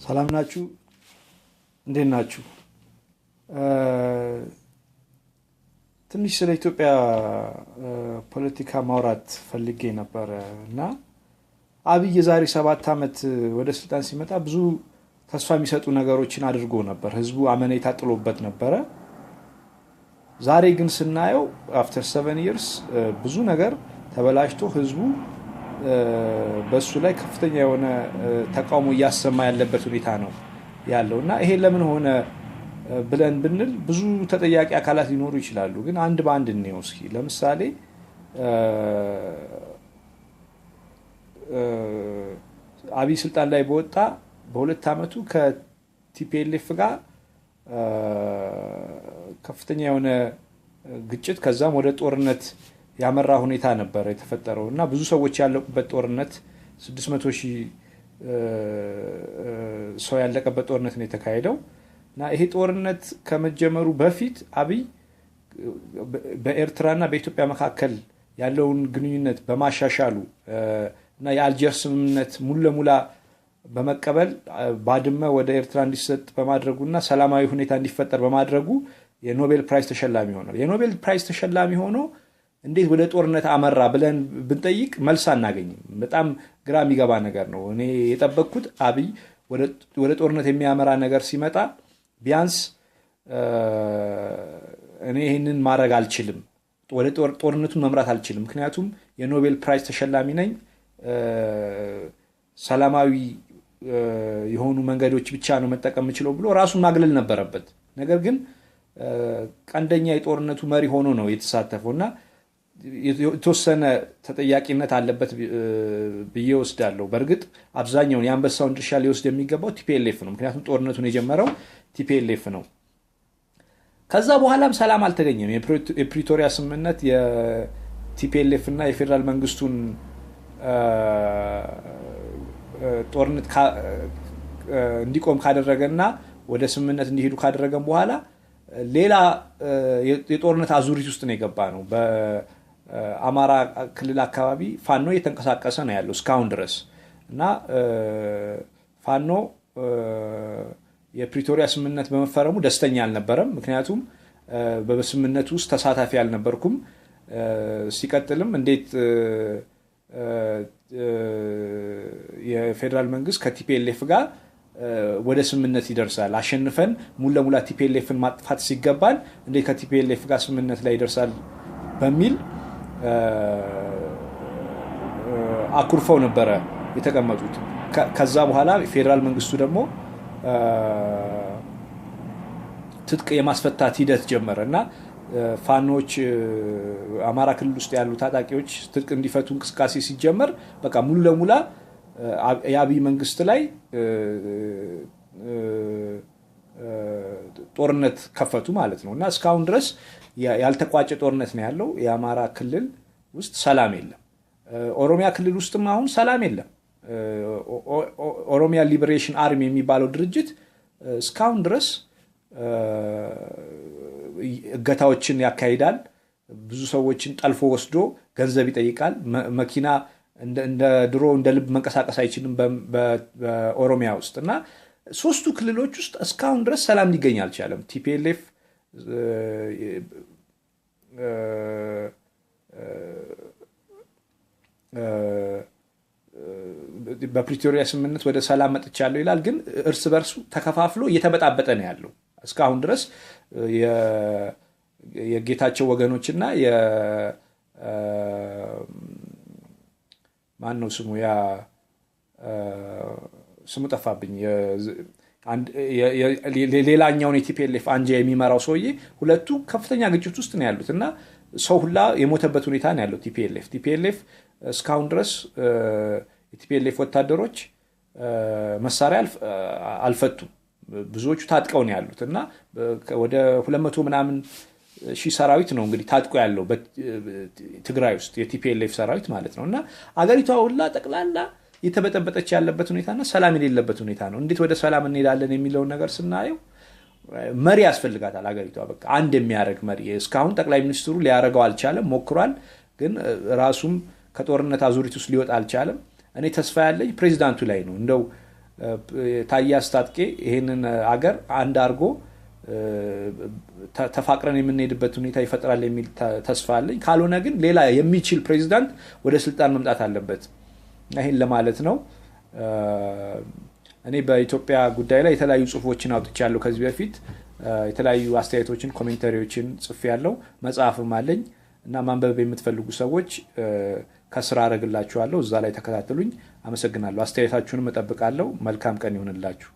ሰላም ናችሁ? እንዴት ናችሁ? ትንሽ ስለ ኢትዮጵያ ፖለቲካ ማውራት ፈልጌ ነበረ። እና አብይ የዛሬ 7 ዓመት ወደ ስልጣን ሲመጣ ብዙ ተስፋ የሚሰጡ ነገሮችን አድርጎ ነበር። ህዝቡ አመኔታ ጥሎበት ነበረ። ዛሬ ግን ስናየው after 7 years ብዙ ነገር ተበላሽቶ ህዝቡ በሱ ላይ ከፍተኛ የሆነ ተቃውሞ እያሰማ ያለበት ሁኔታ ነው ያለው። እና ይሄ ለምን ሆነ ብለን ብንል ብዙ ተጠያቂ አካላት ሊኖሩ ይችላሉ። ግን አንድ በአንድ እንየው እስኪ። ለምሳሌ አብይ ስልጣን ላይ በወጣ በ2 ዓመቱ ከ TPLF ጋር ከፍተኛ የሆነ ግጭት ከዛም ወደ ጦርነት ያመራ ሁኔታ ነበር የተፈጠረው። እና ብዙ ሰዎች ያለቁበት ጦርነት፣ 600 ሺህ ሰው ያለቀበት ጦርነት ነው የተካሄደው። እና ይሄ ጦርነት ከመጀመሩ በፊት አብይ በኤርትራና በኢትዮጵያ መካከል ያለውን ግንኙነት በማሻሻሉ እና የአልጀርስ ስምምነት ሙሉ ለሙሉ በመቀበል ባድመ ወደ ኤርትራ እንዲሰጥ በማድረጉና ሰላማዊ ሁኔታ እንዲፈጠር በማድረጉ የ Nobel Prize ተሸላሚ ሆኗል። የ Nobel Prize ተሸላሚ ሆኖ እንዴት ወደ ጦርነት አመራ ብለን ብንጠይቅ መልስ አናገኝም። በጣም ግራ የሚገባ ነገር ነው። እኔ የጠበቅኩት አብይ ወደ ጦርነት የሚያመራ ነገር ሲመጣ ቢያንስ እኔ ይህንን ማድረግ አልችልም፣ ወደ ጦርነቱን መምራት አልችልም፣ ምክንያቱም የ Nobel Prize ተሸላሚ ነኝ፣ ሰላማዊ የሆኑ መንገዶች ብቻ ነው መጠቀም የምችለው ብሎ ራሱን ማግለል ነበረበት። ነገር ግን ቀንደኛ የጦርነቱ መሪ ሆኖ ነው የተሳተፈው እና የተወሰነ ተጠያቂነት አለበት ብዬ ወስዳለሁ። በእርግጥ አብዛኛውን የአንበሳውን ድርሻ ሊወስድ የሚገባው TPLF ነው። ምክንያቱም ጦርነቱን የጀመረው TPLF ነው። ከዛ በኋላም ሰላም አልተገኘም። የፕሪቶሪያ ስምምነት የ TPLF እና የፌዴራል መንግስቱን ጦርነት እንዲቆም ካደረገና ወደ ስምምነት እንዲሄዱ ካደረገም በኋላ ሌላ የጦርነት አዙሪት ውስጥ ነው የገባነው። በአማራ ክልል አካባቢ ፋኖ እየተንቀሳቀሰ ነው ያለው እስካሁን ድረስ። እና ፋኖ የፕሪቶሪያ ስምምነት በመፈረሙ ደስተኛ አልነበረም። ምክንያቱም በስምምነቱ ውስጥ ተሳታፊ አልነበርኩም። ሲቀጥልም እንዴት የፌዴራል መንግስት ከ TPLF ጋር ወደ ስምምነት ይደርሳል? አሸንፈን ሙሉ ለሙሉ TPLF ን ማጥፋት ሲገባን እንዴት ከ TPLF ጋር ስምምነት ላይ ይደርሳል በሚል አኩርፈው ነበረ የተቀመጡት። ከዛ በኋላ ፌዴራል መንግስቱ ደግሞ ትጥቅ የማስፈታት ሂደት ጀመረ እና ፋኖች፣ አማራ ክልል ውስጥ ያሉ ታጣቂዎች ትጥቅ እንዲፈቱ እንቅስቃሴ ሲጀመር በቃ ሙሉ ለሙሉ የአብይ መንግስት ላይ ጦርነት ከፈቱ ማለት ነው። እና እስካሁን ድረስ ያልተቋጨ ጦርነት ነው ያለው። የአማራ ክልል ውስጥ ሰላም የለም። ኦሮሚያ ክልል ውስጥም አሁን ሰላም የለም። ኦሮሚያ Liberation Army የሚባለው ድርጅት እስካሁን ድረስ እገታዎችን ያካሂዳል። ብዙ ሰዎችን ጠልፎ ወስዶ ገንዘብ ይጠይቃል። መኪና እንደ ድሮ እንደ ልብ መንቀሳቀስ አይችልም በኦሮሚያ ውስጥ። እና ሶስቱ ክልሎች ውስጥ እስካሁን ድረስ ሰላም ሊገኝ አልቻለም። TPLF በፕሪቶሪያ ስምምነት ወደ ሰላም መጥቻለሁ ይላል፣ ግን እርስ በርሱ ተከፋፍሎ እየተበጣበጠ ነው ያለው። እስካሁን ድረስ የጌታቸው ወገኖችና ማን ነው ስሙ፣ ያ ስሙ ጠፋብኝ፣ ሌላኛውን የ TPLF አንጃ የሚመራው ሰውዬ፣ ሁለቱ ከፍተኛ ግጭት ውስጥ ነው ያሉት እና ሰው ሁላ የሞተበት ሁኔታ ነው ያለው። TPLF እስካሁን ድረስ የ TPLF ወታደሮች መሳሪያ አልፈቱም። ብዙዎቹ ታጥቀው ነው ያሉት። እና ወደ 200 ምናምን ሺህ ሰራዊት ነው እንግዲህ ታጥቆ ያለው ትግራይ ውስጥ፣ የ TPLF ሰራዊት ማለት ነው። እና አገሪቷ ሁላ ጠቅላላ የተበጠበጠች ያለበት ሁኔታና ሰላም የሌለበት ሁኔታ ነው። እንዴት ወደ ሰላም እንሄዳለን የሚለውን ነገር ስናየው መሪ ያስፈልጋታል አገሪቷ። በቃ አንድ የሚያደርግ መሪ። እስካሁን ጠቅላይ ሚኒስትሩ ሊያደርገው አልቻለም። ሞክሯል፣ ግን ራሱም ከጦርነት አዙሪት ውስጥ ሊወጣ አልቻለም። እኔ ተስፋ ያለኝ ፕሬዚዳንቱ ላይ ነው። እንደው ታዬ አስታጥቄ ይህንን አገር አንድ አድርጎ ተፋቅረን የምንሄድበት ሁኔታ ይፈጥራል የሚል ተስፋ አለኝ። ካልሆነ ግን ሌላ የሚችል ፕሬዚዳንት ወደ ስልጣን መምጣት አለበት። ይህን ለማለት ነው። እኔ በኢትዮጵያ ጉዳይ ላይ የተለያዩ ጽሁፎችን አውጥቻለሁ። ከዚህ በፊት የተለያዩ አስተያየቶችን፣ commentary ዎችን ጽፌያለሁ። መጽሐፍም አለኝ እና ማንበብ የምትፈልጉ ሰዎች ከስር አደርግላችኋለሁ። እዛ ላይ ተከታተሉኝ። አመሰግናለሁ። አስተያየታችሁንም እጠብቃለሁ። መልካም ቀን ይሁንላችሁ።